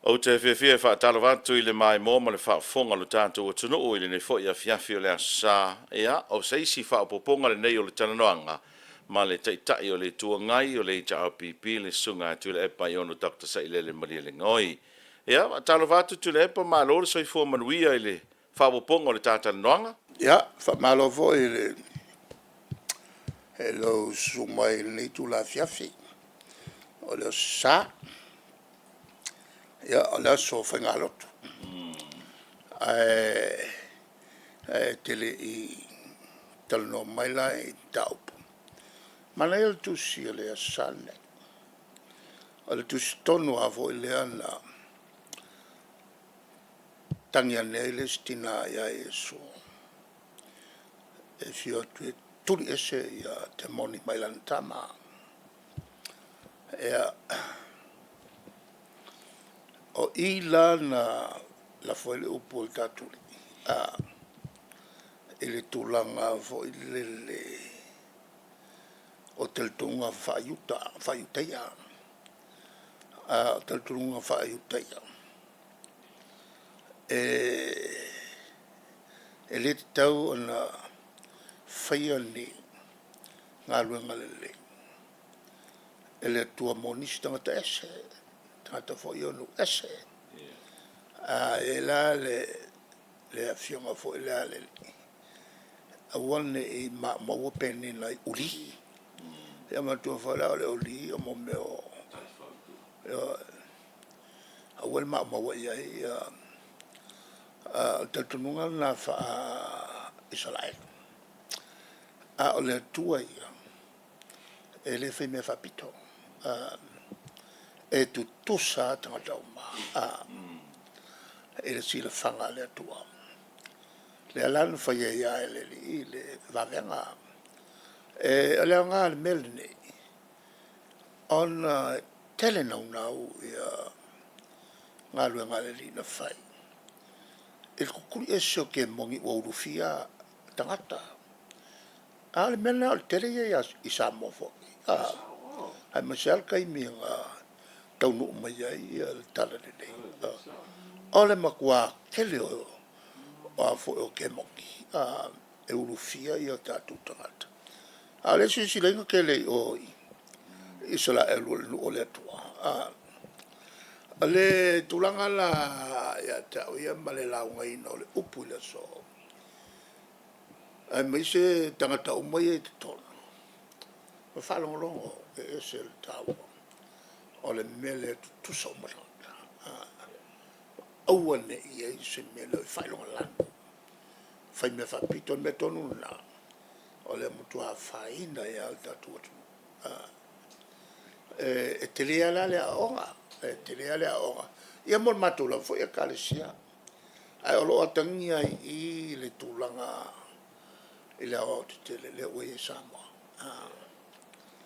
Ou te fiafia e faatalofa atu i le maimoa ma le faafofoga a lo tatou atunuu i lenei foi afiafi o le Aso Sa. Ia, o se isi faaopoopoga lenei o le talanoaga ma le Taitai o le Itu Agai o le HRPP, le Susuga ia Tuilaepa Aiono Dr. Sailele Malielegaoi. Ia, faatalofa atu Tuilaepa, malo le soifua manuia i le faaopoopoga o le ta talanoaga. Ia, faamalo foi i lou susu mai i lenei itula afiafi o le Aso Sa, o le aso faigalotu. Ae e te le i talanoa mai la i mataupu, manaia le tusi o le Aso Sa lenei. O le tusi tonu lava foi lea na tagi ane ai le isi tina ia Iesu e fia o atu e tuli ese temoni mai lana tama. Ia, o i la na lafo ai le upu a le tatou Alii i le tulaga foi lele o talitonuga faa-Iutaia. O talitonuga faa-Iutaia, e le tatau ona faia ni galuega lelei e le Atua mo nisi tagata ese, tagata foi ia o nuu ese. E i ai la le Afioga foi lea a le Alii, aua ne i maumauina penina i ulī. Ia manatua foi la o le ulī o mea o… ioe, aua le maumauina i ai. O le talitonuga lena faa-Isaraelu, a o le Atua ia, e le faimea faapito, e tutusa lava tagata uma i le silafaga a le Atua. Lea la na fai ai lava e le Alii le vavega. O le aoga o le mea lenei, ona e tele naunau galuega a le Alii na fai i le tutuli ese o kemoni ua ulufia tagata. A o le mea lena o le tele ia i Samoa foi, aemaise lava le taimi na taunuu mai ai le talalelei. O le matua tele o kemoni e ulufia tatou tagata, a o lea e silasila i ai na tele i o i Isaraelu o le nuu o le Atua. O le tulaga la ia te au ia ma le laugaina o le upu i le aso, aemaise tagata uma ia i totonu, na faalogologo e ese le taua o le mea lea e tutusa uma tagata, aua ne i i ai se mea lea o le faailogalanu, fai mea faapito. O le mea tonu lena o lea e matua afaina ai lava le tatou atunuu. E tele lava la le aoaoga, e tele lava le aoaoga, ia mo le matou lava foi Ekalesia, ae o lo o atagia ai i i le tulaga i le aoaotetele lea ua i ai Samoa.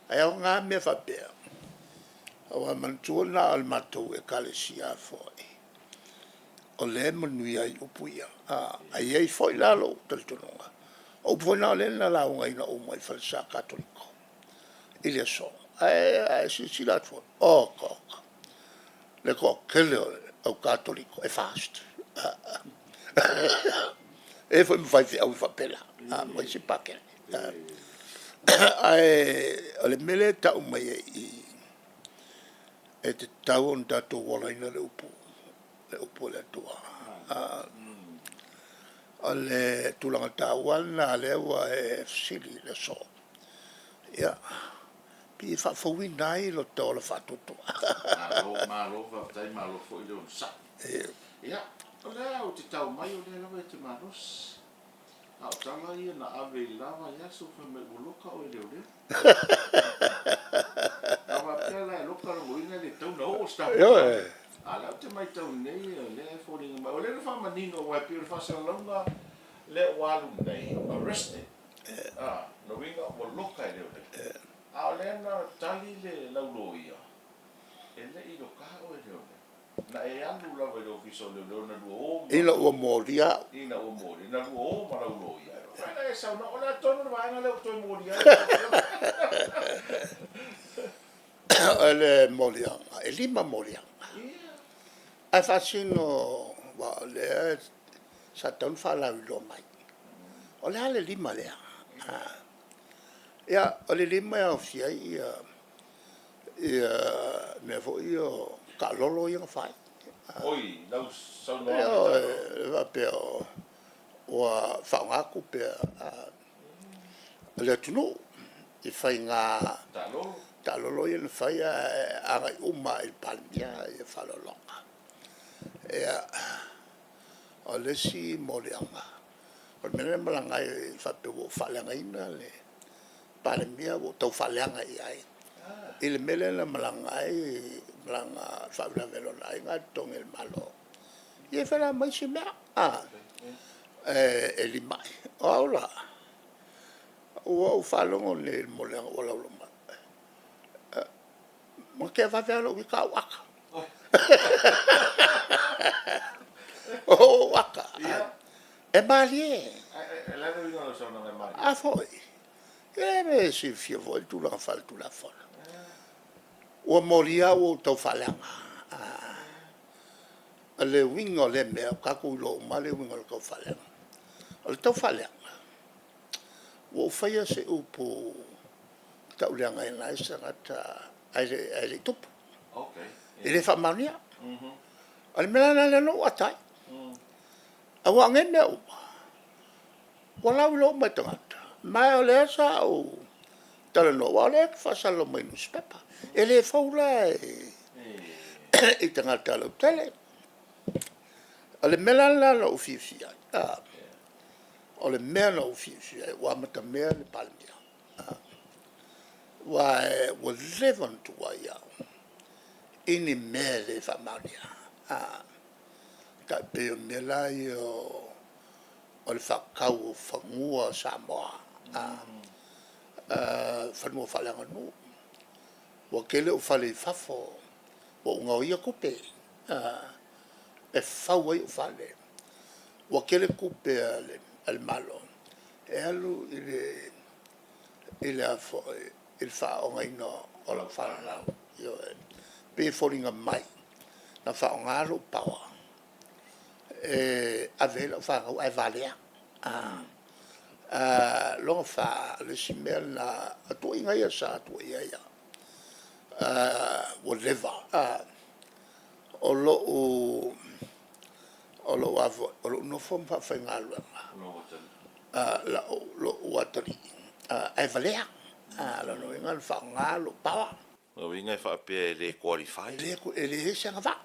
Ae aoga mea faapea, aua manatua na o le matou Ekalesia lava foi o lea e manuia ai upu ia. Ae i ai foi la lou talitonuga, o upu foi na o lea na laugaina uma i falesa Katoliko i le aso. Ae a e silasila atu foi, oka oka, le toatele o le au Katoliko e FAST. E i ai foi ma faifeau e faapena ma isi pakele. Ae o le mea lea e tau mai ai i i, e tatau ona tatou olaina le upu a le Atua. O le tulaga taua lena o lea ua e fesili i le aso. Ia, pei e faafouina ai lota ola faatuatua. Malo faafetai malo foi le onosai. Ia, o lea ou te tau mai o lea lava e te malosi, a o tala ia na ave i le la vaiaso fai mai ua loka oe e leoleo. A faapea la e loka, lona uiga e le tatau ona oo se ta Ioe. A o lea ou te matau nei o lea e foliga mai, o lea na faamanino aua e pei o le faasalalauga lea ua alu nei, arrested. Lona uiga ua loka e leoleo. A o lea na tali lau loia, e le i loka oe e leoleo. Na e alu lava i le Ofisa o Leoleo na lua o ma… Ina ua molia au. Ina ua molia. Na lua o ma lau loia. E mafai ona e saunoa, o le a tonu le vaega lea ua toe molia ai lau Afioga? O le moliaga, e 5 moliaga. Ae faasino aua o lea sa tatau ona faalauiloa mai. O le a le 5 lea? Ia, o le 5 e aofia ai mea foi ia o taalolo ia na fai. Oi, lau saunoaga i Ioe, taalolo. e faapea ua faaaoga tupe a le atunuu i faiga Taalolo. taalolo ia na fai ae agai uma lava i le Palemia faaaloaloga. Ia, o le isi moliaga, o le mea lea na malaga ai faapea ua ou faaleagaina le Palemia, ua ou tau faaleaga i ai i le mea lea na malaga ai, malaga faalavelave i lona aiga ae totogi e le Malo. Ia e fai la ma isi mea, e limai. O au la, ua ou faalogo nei i le moliaga ua laulau mai, na tea vave lava lou ita ae ou ata. Ou ata, e malie. Ae o le a le uiga o lau saunoaga e malie? A foi, se e silafia foi le tulaga faale-Tulafono. Ua molia au ua ou tau faaleaga. O le uiga o lea mea, ua tatou iloa uma lava le uiga o le taufaaleaga. O le taufaaleaga, ua ou faia se upu e tauleagaina ai se tagata ae le i tupu, e le faamaonia. O le mea la lena lea na ou ata ai, aua o nei mea uma, ua lauiloa uma i tagata. Ma o lea sa ou talanoa, aua o lea e faasalalau mai i nusipepa. E le fou la i tagata lautele. O le mea la lena na ou fiafia ai, o le mea na ou fiafia ai ua amatamea le Palemia, aua ua leva ona tuuai ia au i ni mea e le faamaonia. E tai pei o mea la ia o le faatau o fanua o Samoa, fanua faaleaganuu. Ua tele ou fale i fafo ua ou gaoia tupe e fau ai ou fale. Ua tele tupe a le Malo e alu i le faaaoogaina o lau fanau. Ioe. E pei e foliga mai na faaaoga lou power e ave ai lau fanau ae valea. O lona fa, o le isi mea lena, o tuuaiga ia sa tuuaia ai au, ua leva. O lou nofo ma faafaigaluega lou atalii ae valea. O lona uiga na faaaoga lou power. O lona uiga e faapea e le qualify? E leai se agavaa.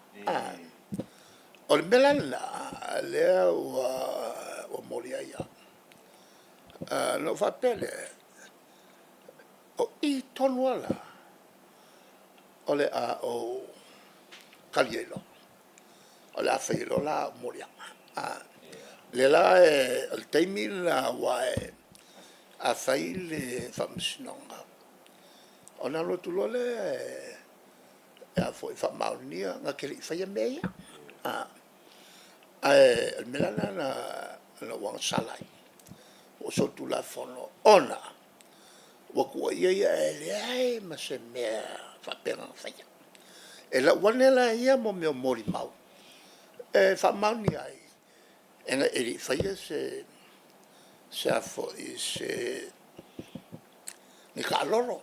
O le mea la lena lea ua molia ai au, ona ou faapea lea, o i tonu lava la o le a ou tali ai loa, o le a fai ai loa la au moliaga. O lea la o le taimi lena aua a fai le faamasinoga, ona alu atu loa lea e faamaonia na te le i faia mea ia. Ae o le mea la lena na ou agasala ai, ua ou solitulafono ona ua tuuaia ia ae leai ma se mea faapena na faia. E lau ane la ia mea o molimau e faamaonia ai e le i faia ni taalolo.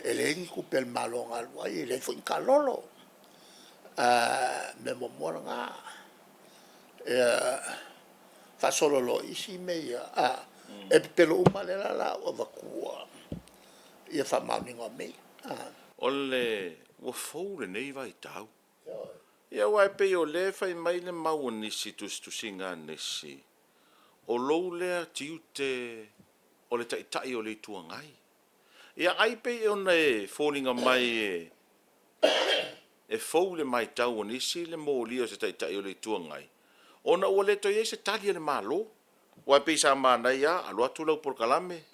E leai ni tupe a le Malo na alu ai, e leai foi ni taalolo. O le mea muamua lena. Ia faasolo loa i isi mea ia, e pepelo uma lava, lea la o le a ou avatua faamaoniga o mea ia. Ua fou lenei vaitau, aua e pei o lea e fai mai le mau a nisi i tusitusiga a nisi, o lou lea tiute o le Taitai o le Itu Agai. Ia ai pei ona e foliga mai e fou i le matau a nisi le molia o se Taitai o le Itu Agai, ona ua le toe i ai se tali a le Malo. Aua e pei sa manaia lava, alu atu lau polokalame,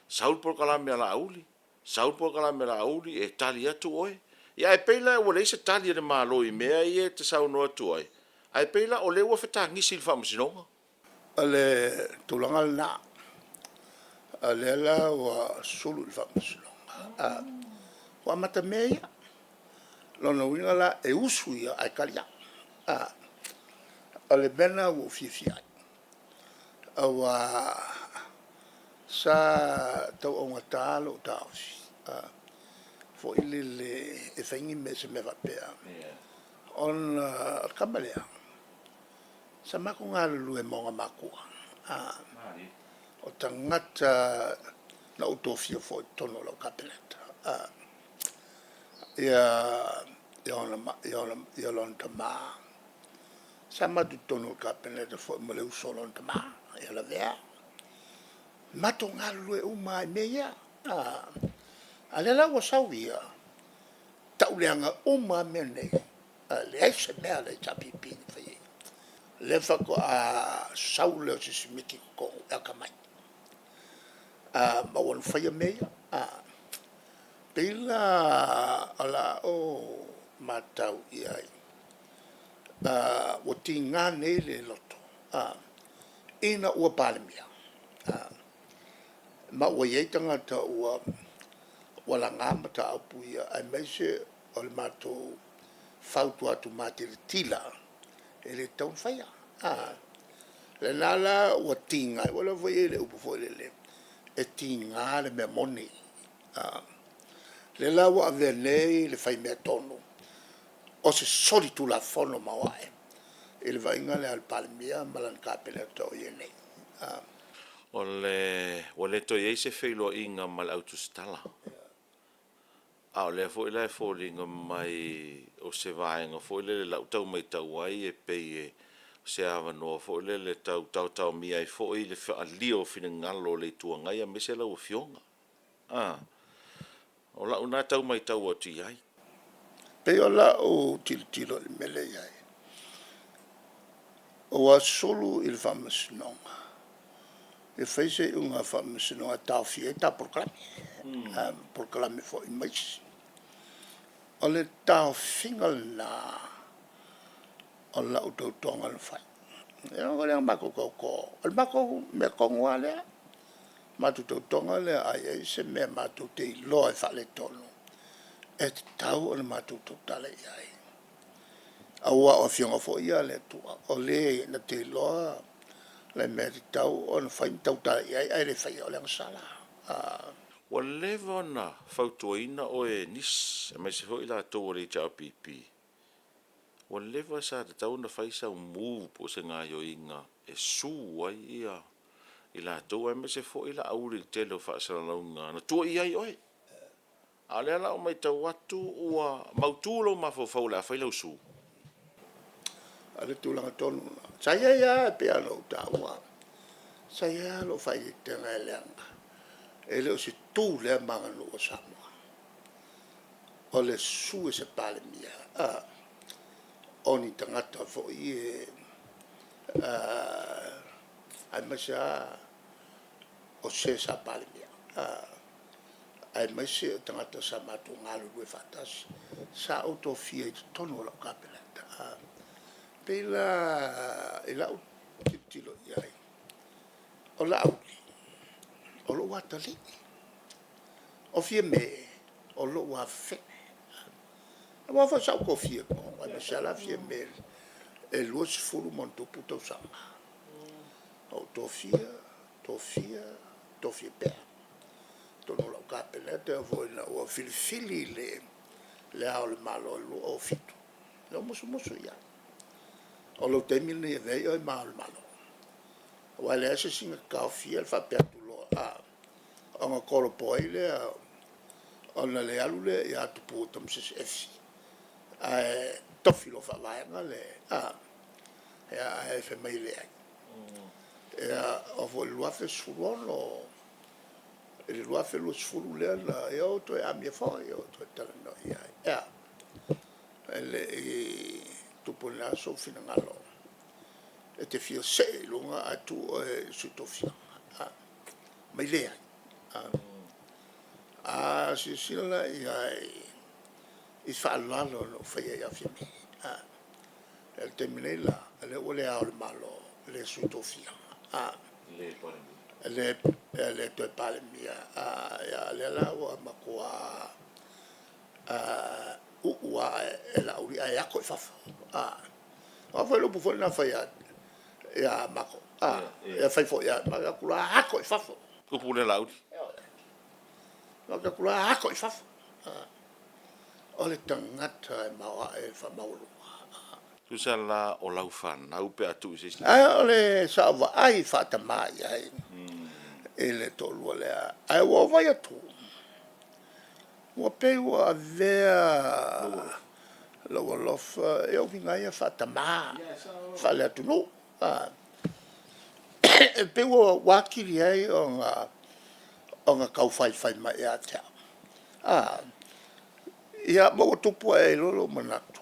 sau le polokalame a Laauli, sau le polokalame a Laauli, e tali atu oe. Ia ae pei la ua leai se tali a le Malo i mea ia e te saunoa atu ai, ae pei la o lea ua fetagisi i le Faamasinoga. O le tulaga lena, o lea la ua sulu i le Faamasinoga, ua amatamea ia. Lona uiga la e usu ia ae tali au. O le mea lena ua ou fiafia ai, aua sa tau augata lou taofi foi lele e fai ni mea, se mea faapea, ona o le tama lea sa matou galulue ma ona matua. O tagata na ou tofia foi i totonu o lau Kapeneta lona tama. Sa matou i totonu o le Kapeneta foi ma le uso a lona tama ia Lavea. Matou galulue uma lava i mea ia, a o lea la ua sau ia, tau leaga uma lava mea nei, e leai se mea a le HRPP na faia. O lea faatoa sau lea o si Simiti i totonu e atamai, ma ua na faia mea ia. E pei la o lau matau i ai, ua tiga nei le loto ina ua Palemia, ma ua i ai tagata ua laga mataupu ia, aemaise o le matou fautua atu matilatila e le tatau ona faia. O lena la ua tiga ai, aua o lea foi e i ai le upu foi lele, e tiga le mea moni. O lea la ua avea nei le fai mea tonu o se solitulafono maoae i le vaaiga lea a le Palemia ma lana Kapeneta o i ai nei. Ua le toe i ai se feiloaiga ma le au tusitala, a o lea foi la e foliga mai o se vaega foi lele i lau tau matau ai, e pei o se avanoa foi lele e tau taotaomia ai foi le faaalia o finagalo o le Itu Agai aemaise lau Afioga. O lau lena tau matau atu i ai. E pei o lau tilotilo i le mea lea e i ai, ua sulu i le Faamasinoga e fai se iuga a le Faamasinoga e taofia ai ta polokalame, polokalame foi ma isi. O le taofiga lena o lau tautoga na fai, leaga o lea na matou tauto, o le matou mea tonu lava lea. O le matou tautoga lea a i ai se mea matou te iloa e faaletonu, e tatau ona matou tautala i ai, aua o Afioga foi ia a le Atua, o le na te iloa le mea e tatau ona fai ma tautala i ai ae le faia, o le agasala. Ua leva ona fautuaina oe e nisi aemaise foi i latou o le HRPP, ua leva sa tatau ona fai sau move po o se gaoioiga e sue ai i latou, aemaise foi Laauli i le tele o faasalalauga na tuuaia ai oe. A o lea la ua matau atu ua mautu lou mafaufau o le a fai lau sue? O le tulaga tonu lena. Sa i ai lava pei ona ou taua, sa i ai lava lou faaeteetega leaga e le o se tu lea ma aganuu a Samoa, o le susu o se Palemia o ni tagata foi ia aemaise lava o se sa Palemia, aemaise o tagata sa matou galulue faatasi, sa ou tofia i totonu o lau Kapeneta. E pei la i lau tilotilo i ai, o Laauli, o lou atalii, o Fiame, o lou afafine. Aua foi sa ou tofia i totonu, aemaise lava la Fiame e 20+ tausaga o ou tofia, tofia, tofia pea i totonu o lau Kapeneta. E oo foi ina ua filifili Le Ao o le Malo i le 2007, na ou musumusu i ai, o lou taimi lenei e avea ai oe ma Ao o le Malo, aua e leai lava se isi na te taofia le faapea atu loa ona tolopo ai lea, ona le alu lea ia Tupu Tamasese Efi ae tofi loa faavaega le… ae fai mai e leai. Oo foi i le 2016, i le 2020 lea na ou toe amia foi ou toe talanoa i ai. E a? E le i tupu i le a sou finagalo e te fia see i luga ae tuu oe i le sui tofia? Fai mai, e leai. A silasila la i ai i faaaloalo na ou faia ia Fiame. O le taimi nei la, o lea ua le Ao o le Malo, le Sui Tofia, e le toe Palemia, a o lea la ua matua uu lava e Laauli ae ato i fafo. Aua foi o le upu foi lena na fai ia matou, e fai foi lava, matou o atu loa ato i fafo. Upu lea a Laauli? Ioe. Matou o atu loa ato i fafo. O le tagata e maoae le faamaualuga. Tusa la o lau fanau pe a tuu i se isi. Ae o le sa ou vaai faatama i ai i le toalua lea, ae ua ou vaai atu, ua pei ua avea lou alofa i ou uiga lava ia faa-tama, faale-atunuu. E pei ua atili ai ona tau faifai mai ia te au, ia ma ua tupu ae ai loa lou manatu,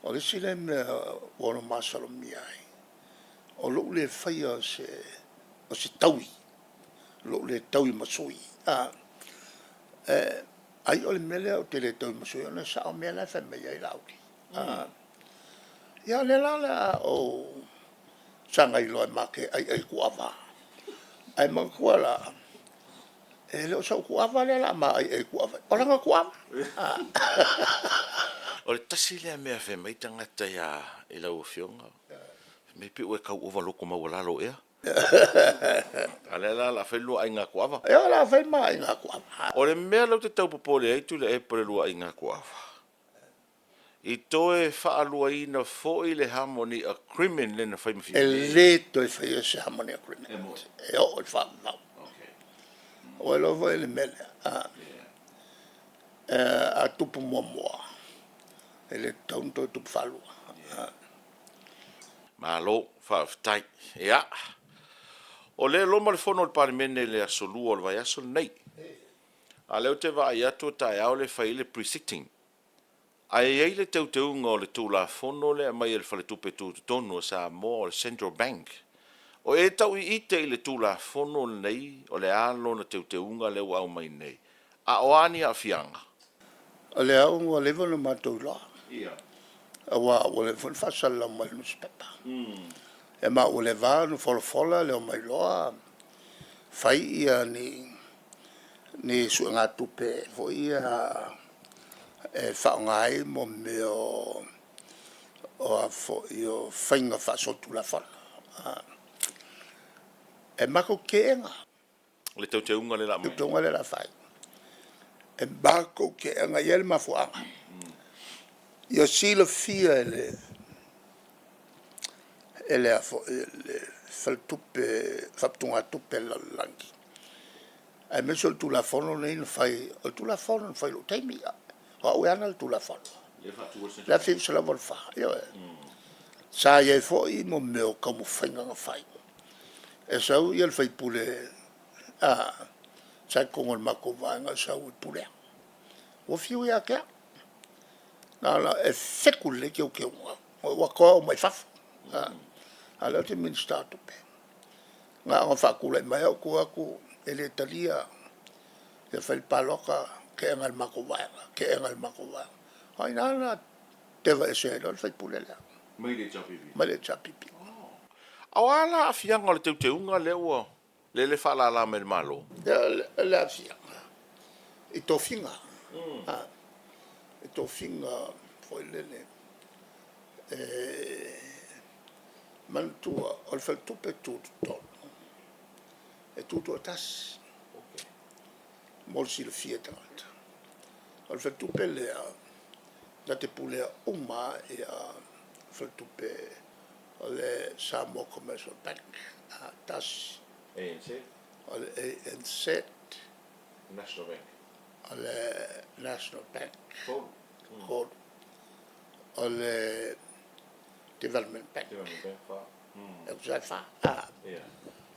o le isi lea mea ua ono masalomia ai, o lou le faia o se taui, lou le taui ma sui. Ai o le mea lea ou te le taui ma sui ona e sao mea la e fai mai ai Laauli. Ia o lea la o le a ou sagai loa ma te aiai tuuava. Ae manatua la, e le o sau tuuava lea o le a ma aiai tuuava ai, o lana tuuava. O le tasi lea mea fai mai tagata i lau Afioga, fai mai pei ua e tau ova loto maualalo ea. A o lea la o le a fai le lua aiga tuuava. Ia o le a fai le ma aiga tuuava. O le mea lea ou te tau popole ai Tuilaepa i le lua aiga tuuava, i toe faaluaina foi le harmony agreement lea na fai ma Fiame. E le toe faia se harmony agreement e oo i le faavavau. Ua iloa foi le mea lea, a tupu muamua, e le tatau ona toe tupu faalua. Malo faafetai. Ia, o lea e loma le Fono a le Palemene i le aso Lua o le vaiaso lenei, a o lea ou te vaai atu o taeao lea e fai ai le pre-sitting. Ae i ai le teuteuga o le Tulafono lea e aumai e le Faletupe Tutotonu o Samoa o le Central Bank. O e tau ite i le Tulafono lenei, o le a lona teuteuga lea ua aumai nei, a o a ni aafiaga? O lea ua leva ona matou iloa, aua ua leva foi ona faasalalau mai i le nusipepa. Ma ua leva lava ona folafola le omai loa fai ni suegatupe foi ia e faaaoga ai mea o faiga faasolitulafono. E matou te teena Le teuteuga lea o le a aumai. Teuteuga lea o le a fai. E matou te teena, e i ai le mafuaaga. Ia silafia e le Faletupe Faaputugatupe a le Lalolagi, aemaise o le Tulafono lenei na fai, o le Tulafono na fai i lou taimi, o au e ana le Tulafono i le 1984. Ioe. Sa i ai foi mo mea o taumafaiga na fai, e sau le sui usufono sa i totonu o le matou Vaega e sau e pulea. Ua fiu ia te au, na ona e fetu lelei teuteuga, na ou alu atu lava omai i fafo, a o lea ou te Minisita o Tupe. Na ona faatulai mai lava ou tu atu e le talia, ia fai le palota, teena e le matou Vaega, teena e le matou Vaega. O i ina na tevaese ai loa le sui usufono lea Mai le HRPP? Mai le HRPP. A o a la aafiaga o le teuteuga lea ua lele e faalala mai e le Malo? O le aafiaga i tofiga, i tofiga foi lele, e manatua o le faletupe tutotonu e tutoatasi, mo le silafia e tagata. O le faletupe lea na te pulea uma lava faletupe o le Samoa Commercial Bank, tasi. ANZ. O le ANZ. National Bank. O le National Bank. 3. 3. O le Development Bank. Development Bank, 4. E tusa ai e fa.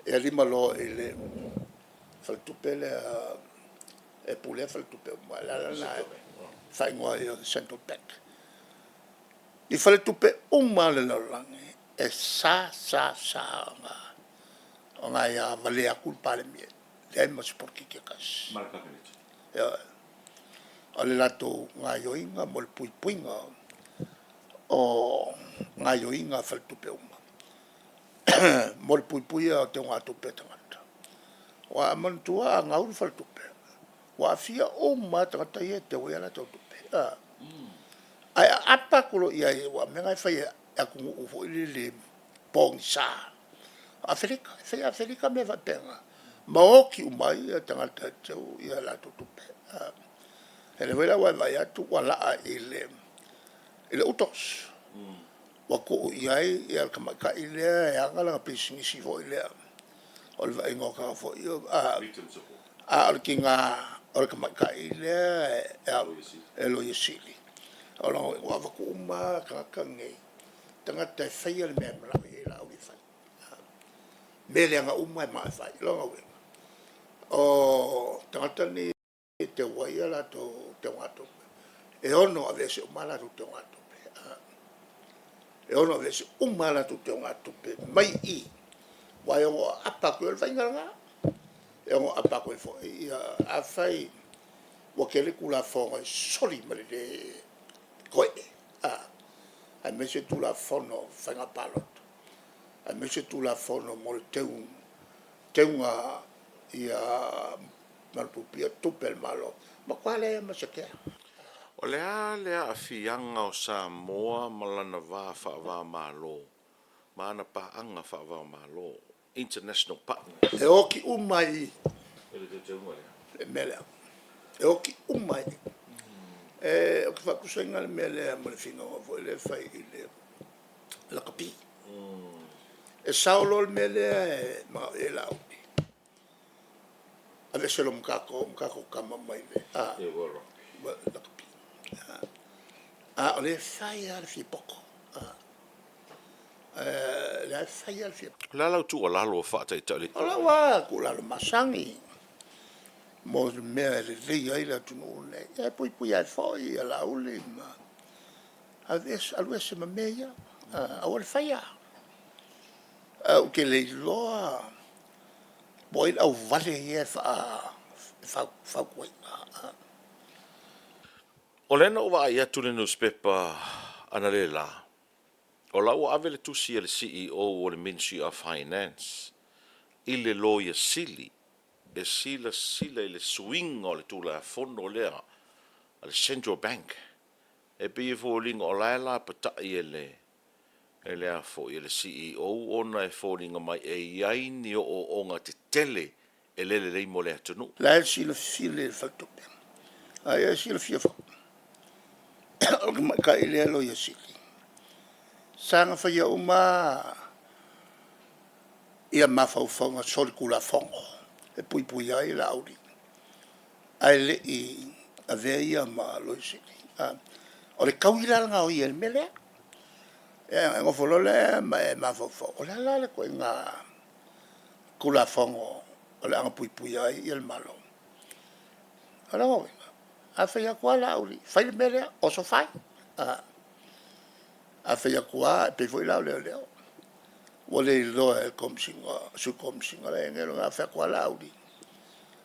Ia lima loa i le faletupe lea e pulea faletupe uma. O le ala lena e faaigoa ai o le Central Bank. I faletupe uma lava o le lalolagi, e sa sa sa ona aia valea atu le Palemia, leai ma se polokiki e tasi. Ma le Kapeneta. Ioe. O le latou gaoioiga mo le puipuiga o gaoioiga a faletupe uma mo le puipuia o teugatupe a tagata. Aua manatua a gau le faletupe, ua aafia uma lava tagata ia e teu ai a latou tupe. Ae aapa atu loa i ai, aua o mea na e fai e atunuu foi lele pogisa, o Aferika. E fai e Aferika mea faapena, ma oti uma ai tagata e teu a latou tupe. O lea foi la ua e vaai atu ua laa i le UTOS, ua tuu i ai le tamaitai lea e ana lana pisinisi foi lea, o le vaaiga o tagata foi ia, a o le tina o le tamaitai lea e loia sili. O lona uiga ua avatu uma lava tagata nei, tagata e faia le mea e manao i ai Laauli e fai. Mea leaga uma e manao e fai. O lona uiga, o tagata nei e teu ai a latou teugatupe, e ono aveese uma a latou teugatupe. E ono aveese uma lava a latou teugatupe mai i i, aua e ono aapa atu, o le vaaiga lena. E ono aapa atu ai foi ia, afai ua tele Tulafono e soli ma le le toe'e, aemaise Tulafono o Faiga Palota, aemaise Tulafono mo le teuga ia malupuipuia tupe a le Malo, e matua leai lava ma se kea. O le a le aafiaga o Samoa ma lona va faava-o-Malo ma ana paaga faava-o-Malo, international partners? E oti uma lava i i le mea lea, e oti uma lava i i. Ou te faatusaina le mea lea ma le finauga foi lea e fai i le lakapi. E sao loa le mea lea e manao i ai Laauli, aveese loa ma tatou ma tatou tama mai le lakapi. A o lea e fai lava le fiapoto, o lea e fai lava le fiapoto. O le a lau tuualalo faa-Taitai o le Itu O Agai? lau lava tuualalo masani mo le mea e lelei ai le atunuu lenei, e puipuia ai foi Laauli ma alu ese ma mea ia, aua le faia. Ae ou te le iloa po o ai le auvale ia e fautuaina. O lea na ou vaai atu i le nusipepa analeila, o la ua ave le tusi a le CEO a le Ministry of Finance i le Loia Sili e silasila i le suiga o le Tulafono lea a le Central Bank. E pei e foliga o la e lapatai e le CEO ona e foliga mai e i ai ni ooooga tetele e le lelei mo le atunuu. O la e silafia e le faletupe, a ia e silafia foi, o le tamaitai lea e Loia Sili, sa na faia uma lava mafaufauga solitulafono e puipuia ai Laauli ae le i avea ia ma Loia Sili. O le taui la lena o ia i le mea lea. Ona e nofo loa lea ma e mafaufau, o le a la le ituaiga Tulafono o le a na puipuia ai le Malo? O lona uiga, a fai atu lava Laauli, fai le mea lea, oso fai. A fai atu lava, e pei foi la o leoleo, ua le iloa e le Komesina, le Sui Komesina la e i ai nei, a fai atu lava Laauli,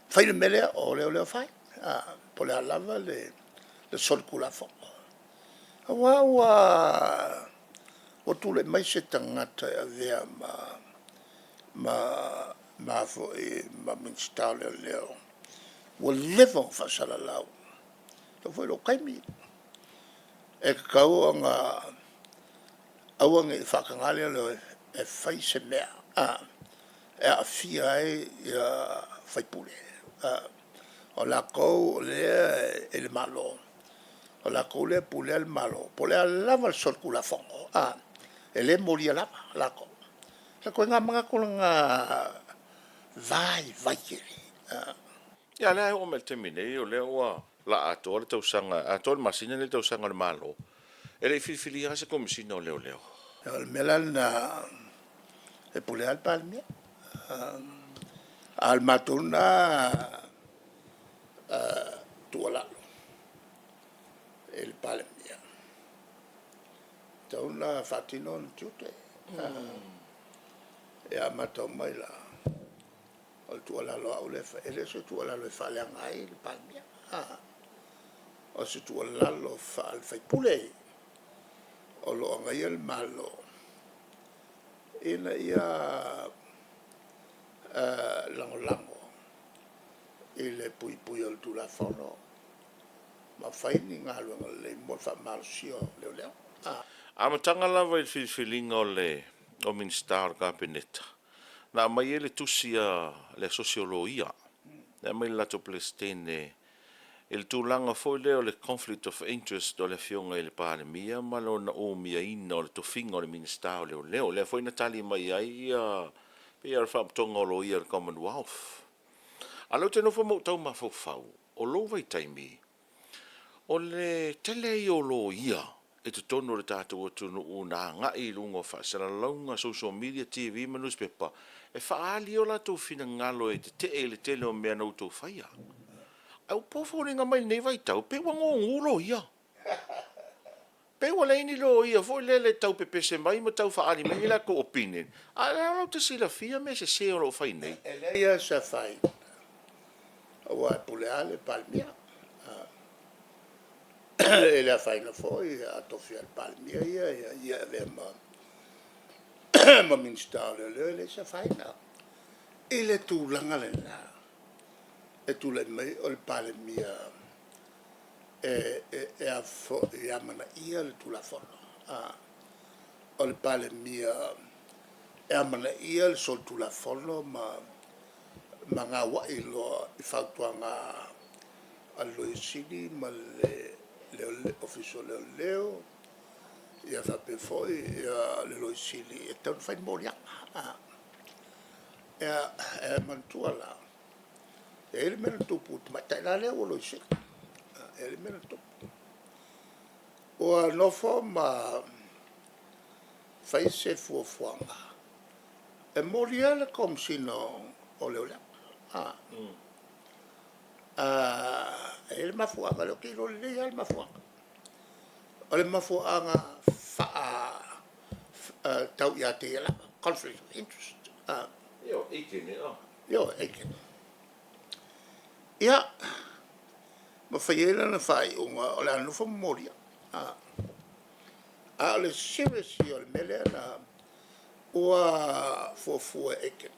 fai le mea lea, o leoleo fai. Po o le a lava le solitulafono. Aua ua tulai mai se tagata e avea ma Minisita o Leoleo ua leva ona faasalalau, e oo foi i lou taimi, e tatau ona aua ne i faataga leoleo e fai se mea e aafia ai sui usufono. O latou o lea e i le Malo, o latou lea e pulea le Malo, po o le a lava le solitulafono, e le molia lava latou. O ituaiga manatu na vaivai tele. Ia a o lea e oo mai lava i le taimi nei o lea o le a atoa le tausaga, e atoa le masina lenei i le tausaga o le Malo, e le i filifilia lava se Komesina o Leoleo. O le mea la lena e pule lava le Palemia. A o le matou lena tuualalo i le Palemia, e tatau ona faatino ona tiute. Ia a matau mai la, o le tuualalo a au lea e fai, e le o se tuualalo e faaleaga ai le Palemia, o se tuualalo faale-sui usufono o lo o agaia le Malo, ina ia lagolago i le puipuia o le Tulafono. ma fai ni galuega lelei mo le faamalosia o leoleo. Amataga lava i le filifiliga o le o Minisita o le Kapeneta, na aumai ai le tusi a le Asosi o Loia, na aumai i le latou Peresetene i le tulaga foi lea o le conflict of interest o le Afioga i le Palemia ma lona umiaina o le tofiga o le Minisita o Leoleo. O lea foi na tali mai ai ia pei lava o le Faapotopotoga o Loia a le Commonwealth. A o lea ou te nofo ma ou tau mafaufau, o lou vaitaimi, o le tele ia o loia i totonu o le tatou atunuu na agai i luga o faasalalauga, social media, TV ma nusipepa e faaali o latou finagalo e tetee i le tele o mea na outou faia. Ae pei e foliga mai i lenei vaitau, pei ua gugu loia. Pei ua leai ni loia foi lele e tau pepese mai ma tau faaali mai ni latou opinion, a o lea latou te silafia mea sese o lo o fai nei. E leai lava se afaina, aua e pule lava le Palemia. E le afaina foi a tofia e le Palemia ia ia e avea ma Minisita o Leoleo, e leai se afaina. I le tulaga lena e tulai mai o le Palemia e amanaia le Tulafono, o le Palemia e amanaia le solitulafono ma gauai loa i fautuaga a le Loia Sili ma le Ofisa o Leoleo, ia faapea foi le Loia Sili, e tatau ona fai ni moliaga. E manatua la, e i ai le mea na tupu i le tamaitai la lea ua Loia Sili, e i ai le mea na tupu. Ua nofo ma fai se fuafuaga e molia le Komesina o Leoleo. E i ai le mafuaaga, o lea ou te iloa lelei lava le mafuaaga. O le mafuaaga tau ia te ia lava, conflict of interest. Ioe, Aikene. Ia, ma fai ai lana faaiuga o le a nonofo ma molia. A o le serious ia o le mea lea na… Ua fuafua e Aikene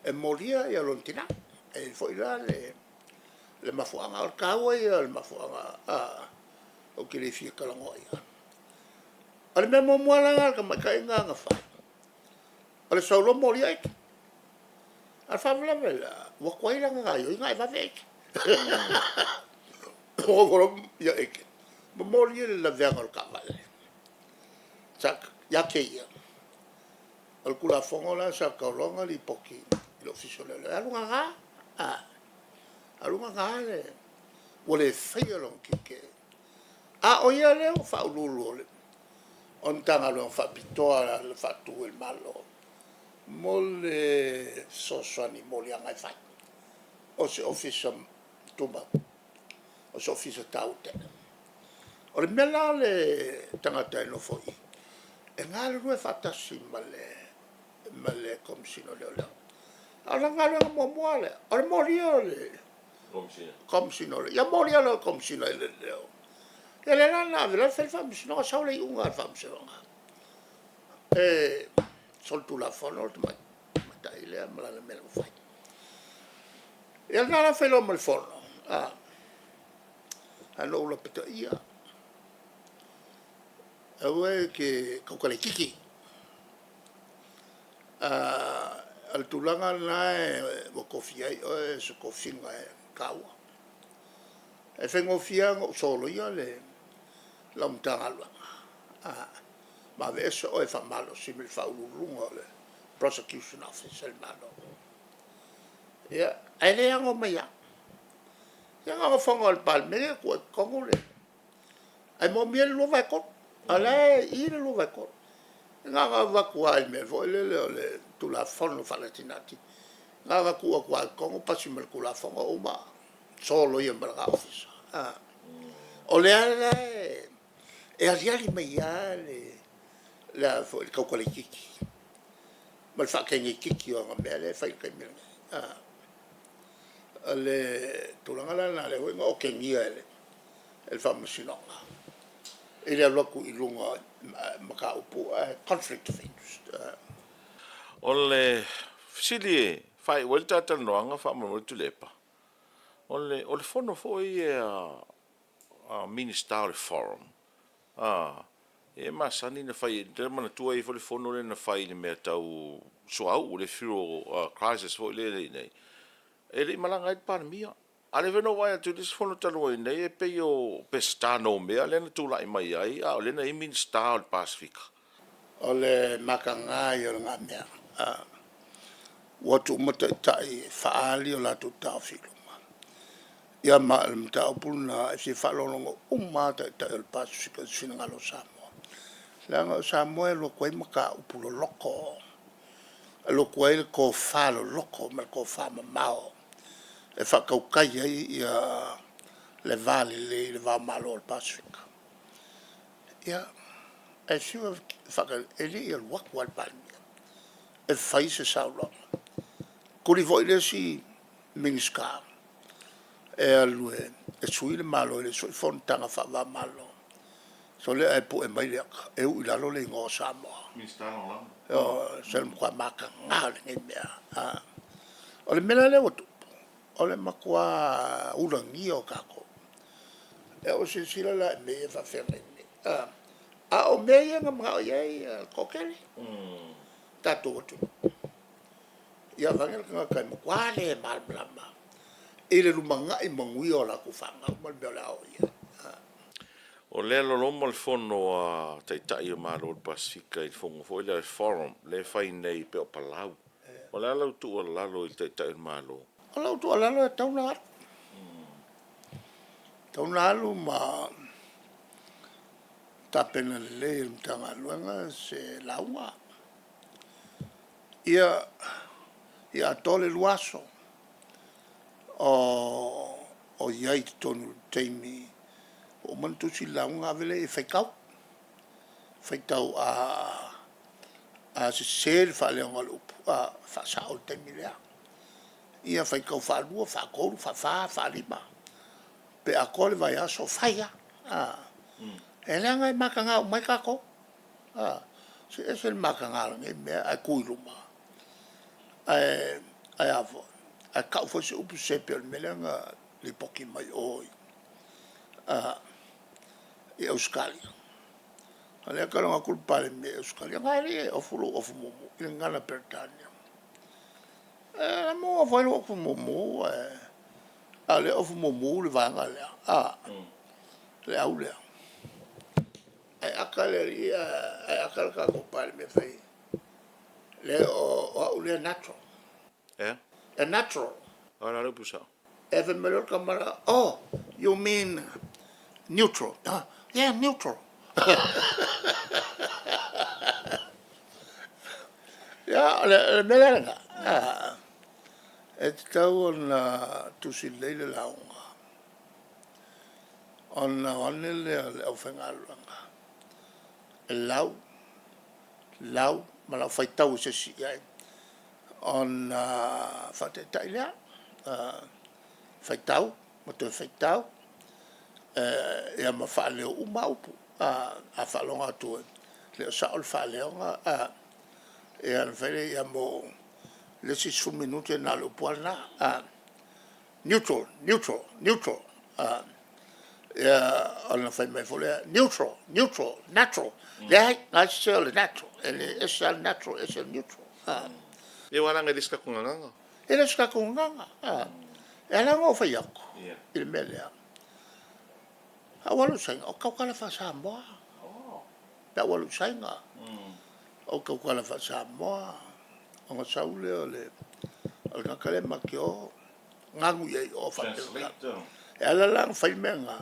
e molia lona tina. E i ai foi la le mafuaaga. O le taua ia o le mafuaaga ou te le fia talanoa i ai. O le mea muamua lava la a le tamaitai lena na fai, o le sau loa molia Aikene. A o le faalavelave la, ua tuai la ona gaoioi ona e vave Aikene. Ua nofo loa Aikene ma moli le laveaga o le taavale ia te ia. O le Tulafono la sa tatau loa ona lipoti i le Ofisa o Leoleo, e alu gaga, alu gaga ua le faia lona tiute. A o ia lea ua faauluulu o le Matagaluega faapitoa na faatu e le Malo mo le fesoasoani i moliaga e fai. O se Ofisa tumau, o se Ofisa taua tele. O le mea la o le tagata e nofo i i, e galulue faatasi ma le Komesina o Leoleo. A o lana galuega muamua lava lea, o le molia o le Komesina o Leoleo. Ia molia loa e le Komesina o Leoleo, ia lea la na ave loa fai le faamasinoga, sau le iuga a le faamasinoga, e solitulafono le tamaitai lea ma lana mea na fai. Ia lena la na fai loa ma le fono, ae na ou lapataia au, aua e te tautala itiiti, o le tulaga lena ua tofia ai oe o se tofiga e taua. E faigofie lava ona ou soloia lau Matagaluega ma aveese oe faamalosi mai le Faauluuluga o le Prosecution Office a le Malo. Ia, ae le ano mai lava. Ia na ona fono lava o le Palemene tuu ai i totonu le… Ae moomia le 2/3, a o la e i i le 2/3. Na ona avatu lava i le mea foi lele o le Tulafono Faanatinati, na ona tuu atu lava i totonu pasi ma le Tulafono uma, soloia ma lena Ofisa. O lea la e aliali mai lava le tautala itiiti ma le faataga itiiti o ana mea lea e fai i le taimi lenei. O le tulaga la lena lea foi na otegia e le Faamasinoga i le alu atu i luga o mataupu ae conflict of interest. O le fesili e faaiu ai le ta talanoaga faamolemole Tuilaepa, o le fono foi ia Minisita o le Foreign, a, e masani ona fai, ou te manatua e i ai foi le fono lea na fai i le mea tau suauu, le fuel crisis foi lea na i ai nei, e le i malaga ai le Palemia. A o lea foi na ou vaai atu i le isi fono talu ai nei, e pei o Peseta Noumea lea na tulai mai ai, a o lea na i ai Minisita o le Pasefika. O le mataga ia o lena mea, ua o atu uma taitai e faaali o latou taofi i luma, ia ma o le mataupu lena e fia faalogologo uma lava Taitai o le Pasefika i se finagalo o Samoa, leaga o Samoa e alu atu ai mataupu loloto, e alu atu ai le tofa loloto ma le tofa mamao e faatautai ai le va lelei i le va o Malo o le Pasefika. Ia, ae fiu e faatali, e le i alu atu lava le Palemia e fai se saunoaga. Tuli foi le isi Minisita e alu e sui le Malo i le isi foi fonotaga faava-o-Malo, sole ae pue mai le ata e uu i lalo le igoa o Samoa. Ioe, se o le matua mataga o lenei mea. O le mea la lea ua tupu, o le matua ulagia o tatou. Ia ua silasila la i mea ia e faafeagai nei, a? A o mea ia na manao i ai le toatele o le tatou atunuu. Ia vaeane le tagata e matua le malamalama i le lumanai manuia o latou fanau ma le mea o le a oo i ai. O lea e loloma le fono a Taitai o Malo o le Pasefika i le fono foi lea o le Forum lea e fai nei pei o Palau. O le a lau tuualalo i le Taitai o le Malo? O lau tuualalo e tatau ona alu, e tatau ona alu ma tapena lelei e le Matagaluega se lauga. Ia atoa le 2 aso o i ai i totonu i le taimi ua uma ona tusi le lauga ona ave lea i ai e faitau. Faitau a sese le faaleoga o le upu, faasao i le taimi lea. Ia faitau faalua, faatolu, faafa, faalima, pe atoa le vaiaso o fai lava. E leaga e mataga uma ai tatou. Se e ese le mataga o lenei mea ae tu i luma ae a foi, ae tau foi se upu sese pei o le mea lea na lipoti mai o i Ausetalia. O lea e talanoa atu le Palemia i Ausetalia, na e alii e ofu lou ofu mumu i le gagana Peretania. E maua foi lou ofu mumu a o lea e ofu mumu le vaega lea, le au lea. Ae ata le alii ae ata le tatou Palemia fai mai, leai o au lea e natural. Ea? E natural. O le a le upu sao? Ae fai mai loa le tama le la, oh, you mean neutral. Yeah, neutral. Ia, o le mea la lena, e tatau ona tusi lelei le lauga, ona o ane lea o le aufaigaluega e lau, lau ma lau faitau a se isi i ai, ona faataitai lea. Faitau ma toe faitau ia ma faaleo uma lava upu. A faalogo atu e le o sao le faaleoga, ia ona fai lea mo le isi 10 minute na o le upu lava lena, neutral, neutral, neutral. Ia ona fai mai foi lea, neutral, neutral, natural. Leai, o lena e sese o le natural, e ese lava le natural ese le neutral. Ia aua leaga e le o se tatou gagana. E le o se tatou gagana. E ala ona ou fai atu i le mea lea, a ou alu i Saina, ou te tautala faa-Samoa. Pe a ou alu i Saina, ou te tautala faa-Samoa, ona sau lea o le tagata lea ma te o ganu i ai i o faapea. E ala la ona fai mea na,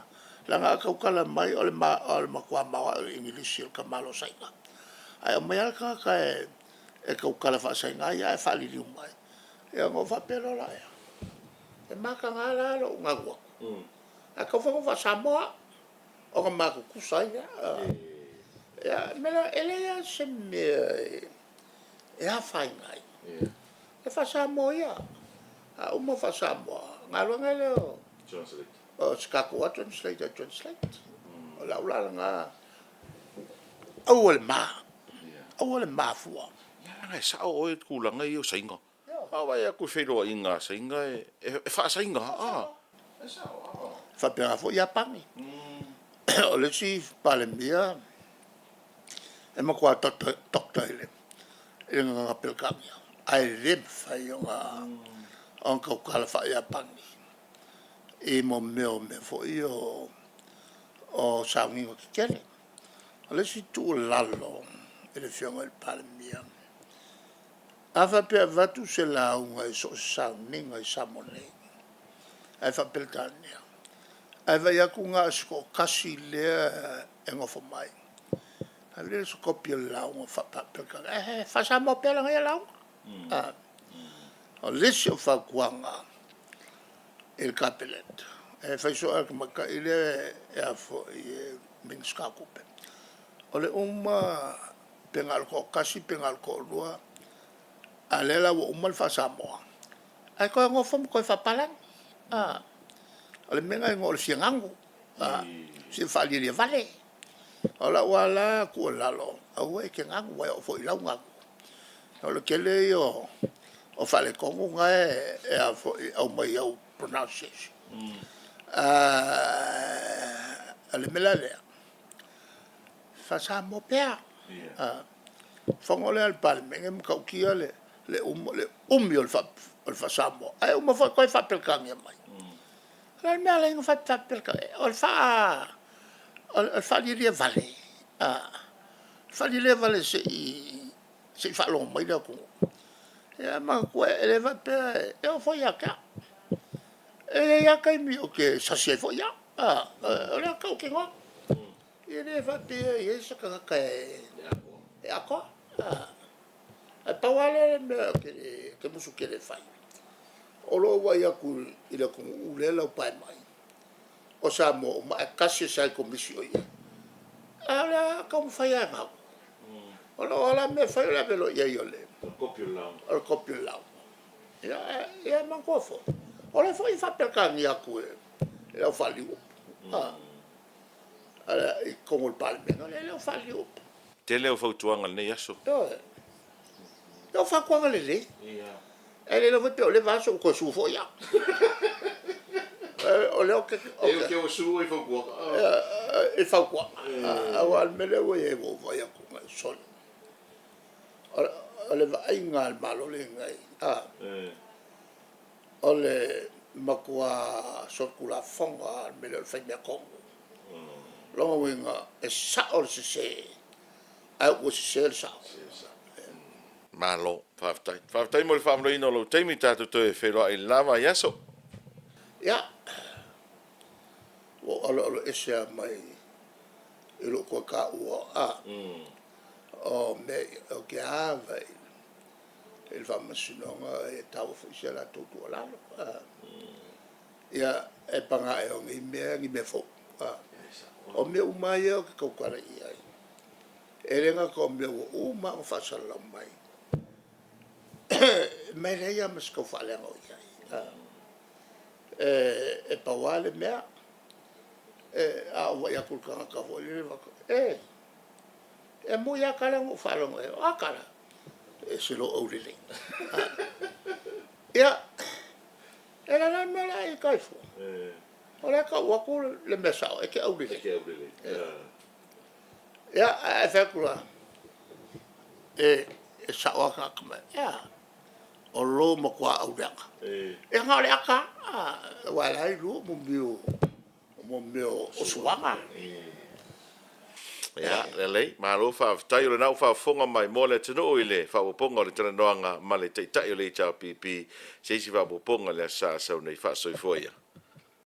leaga a tautala mai o le matua maoae o le Igilisi a le tamaloa Saina. Ae aumai lava le tagata e tautala faa-Saina ia ae faaliliu mai, ia ona ou faapea loa lea, e mataga la lou ganu atu, ae tatau foi ona ou faa-Samoa au, ona ma tutusa ai lea. O le mea lea, e leai lava se mea e afaina ai, e faa-Samoa ia. A uma faa-Samoa, ona alu ane lea o se tatou lava translator e translate. O lau la lena, aua le ma, aua le ma fua. Ia leaga e sao oe i le tulaga ia o Saina. A ou vaai atu i feiloaiga a Saina, e faa-Saina lava. E faapena foi Iapani. O le isi Palemia e matua Doctor i le gagana Peretania, ae le mafai ona tautala faa-Iapani i mea o mea foi ia o sauniga tetele. O le isi tuualalo i le Afioga i le Palemia, a faapea e avatu se lauga i so o se sauniga i Samoa nei ae faa-Peretania, ae vaai atu na o se toatasi lea e nofo mai, ave lea o se kopi o le lauga faa-Peretania ae faa-Samoa pea lana ia lauga. O le isi ou fautuaga i le Kapeneta, e fai soo lava e le tamaitai lea e a foi e Minisita o Tupe, o le uma pe na o le toatasi pe na o le toalua, a o lea la ua uma le faa-Samoa, ae toe nofo ma toe faapalagi. O le mea lena e igoa o le fia ganu, fia faalialiavale. O lau lava la tuualalo, aua e te ganu, aua e oo foi i lau ganu, o le tele ia o faaletonu na e aumai i au pronunciation. O le mea la lea, faa-Samoa pea. Fono lea a le Palemene e matautia le umi o le faa-Samoa, ae uma foi toe faa-Peretania mai. O le a le mea e ala ai ona fai faa-Peretania? O le faalialia vale, faalialia vale se i faalogo mai le atunuu. Ia manatua, e le faapea e oo foi ia te au, e i ai lava taimi ou te sasi ai foi au. O lea ou te tautinoa, e le faapea e i ai se tagata e atoa. Ae pau lava lea o le mea ou te musu tele e fai, o lou vaai atu i le atunuu lea e laupae mai, o Samoa uma ae tasi le size Komisi o i ai. A o lea e taumafai lava e gau. O lau lava la mea e fai o le ave loa i ai o le kopi o le lauga. Ia manatua foi, o la foi e faa-Peretania atu e le au faaliliu upu i totonu o le Palemene lea e au faaliliu upu. Tele au fautuaga i lenei aso. Ioe. O fautuaga lelei, ae le iloa foi pe ua leva aso ua toe su foi au. O lea ou te… E te sue i fautuaga. I fautuaga. Aua o le mea lea ua i ai ua ou vaai atu, sole, o le vaaiga a le Malo lenei, o le matua solitulafono lava i le mea lea o le fai meatonu. O lona uiga, e sao le sese, ae ua sese le sao. Malo faafetai. Faafetai mo le faamalloina o lou taimi, tatou toe feiloai i le la vaiaso. Ia, ua ou aloaloese lava mai lou toe taua o mea ia, ou te ava i le Faamasinoga, e taua foi si a latou tuualalo. Ia, ae paga ē o nei mea o ni mea fou? O mea uma lava ia ou te tautala i ai, e le gata o mea ua uma ona faasalalau mai, ma e leai lava ma se tau faaleaga o i ai. E pau lava le mea, a ou vaai atu i le tagata foi lele faapea, e, e moni lava tala na ou faalogo i ai. O a tala? E ese lou aulelei. Ia, e leaga la le mea o le a e ita ai fua? O lea e tau atu le mea sao e te aulelei. Ia, ae a fai atu loa, e sao lava tagata ma e a? O lou matua auleaga. Ia na o le ata lava, aua o la e ilu mea o suaga. Ia, lelei, malo faafetai. O lena ua faafofoga maimoa le atunuu i le faaopoopoga o le talanoaga ma le Taitai o le HRPP, se isi faaopoopoga i le Aso Sa a sau nei. Faasoifua ia.